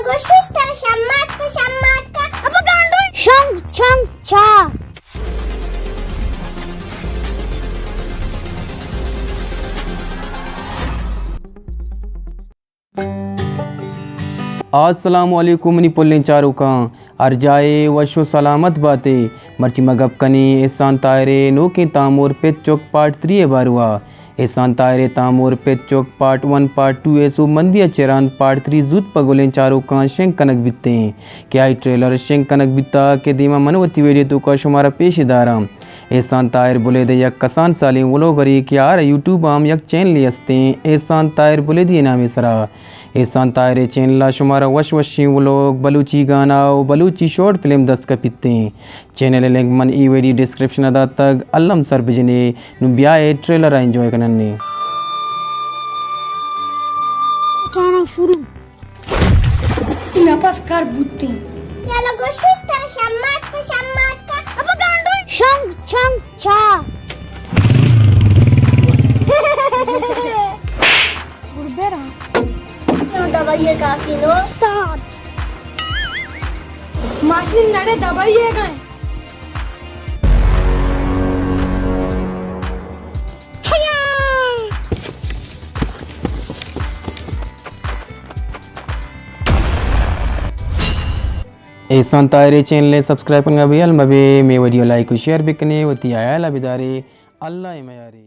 کوشش تر شمات کا، شمات کا۔ ابا گانڈو۔ شنگ، شنگ، چا۔ السلام علیکم منی پلیں چاروکاں، ہر جاہ ءَ وش و سلامت بات ئے۔ مرچی ما گپ کنیں احسان طاہر ءِ نوکیں تامر پت چک پارٹ تھری ءِ باروا۔ احسان طاہر ءِ تامر پت چک پارٹ ون، پارٹ ٹو ءِ سوبمندی ءَ چہ رند پارٹ تھری زوت پہ گلیں چاروکاں شنگ کنگ بیتیں کہ آئی ٹریلر شنگ کنگ بیتا کہ دیما من وتی ویڈیو توکا شمارا پیش داراں۔ احسان طاہر بلیدہ یک کسان سالیں ولوگرے کہ آرا یوٹیوب ءَ ہم یک چینلے استیں احسان طاہر بلیدی ءِ نام ءِ سرا۔ احسان طاہر ءِ چینل ءَ شمارا وش وشیں ولوگ، بلوچی گانا و بلوچی شارٹ فلم دست کپیتیں۔ چینل ءِ لنک من اے ویڈیو ڈسکرپشن ءَ داتگ، الم سر بجنے۔ نوں بیا اے ٹریلر ءَ انجوائے کننے۔ چینل شروع۔ نپس کر بوتیں۔ یلا گوشیس تر شمات کا، شمات کا۔ ابا گانڈو۔ شنگ، شنگ، چا۔ گڑبرا۔ دوائی کافی نو۔ استاد۔ ماشین نڑے دوائی ہے گئے۔ احسان طاہر ءِ چینل ءَ سبسکرائب کنگا بے ہیال مبے، مے ویڈیو لائک و شیئر بکنے، وتی ہیال ءَ بدارے، اللہ ءِ میارے۔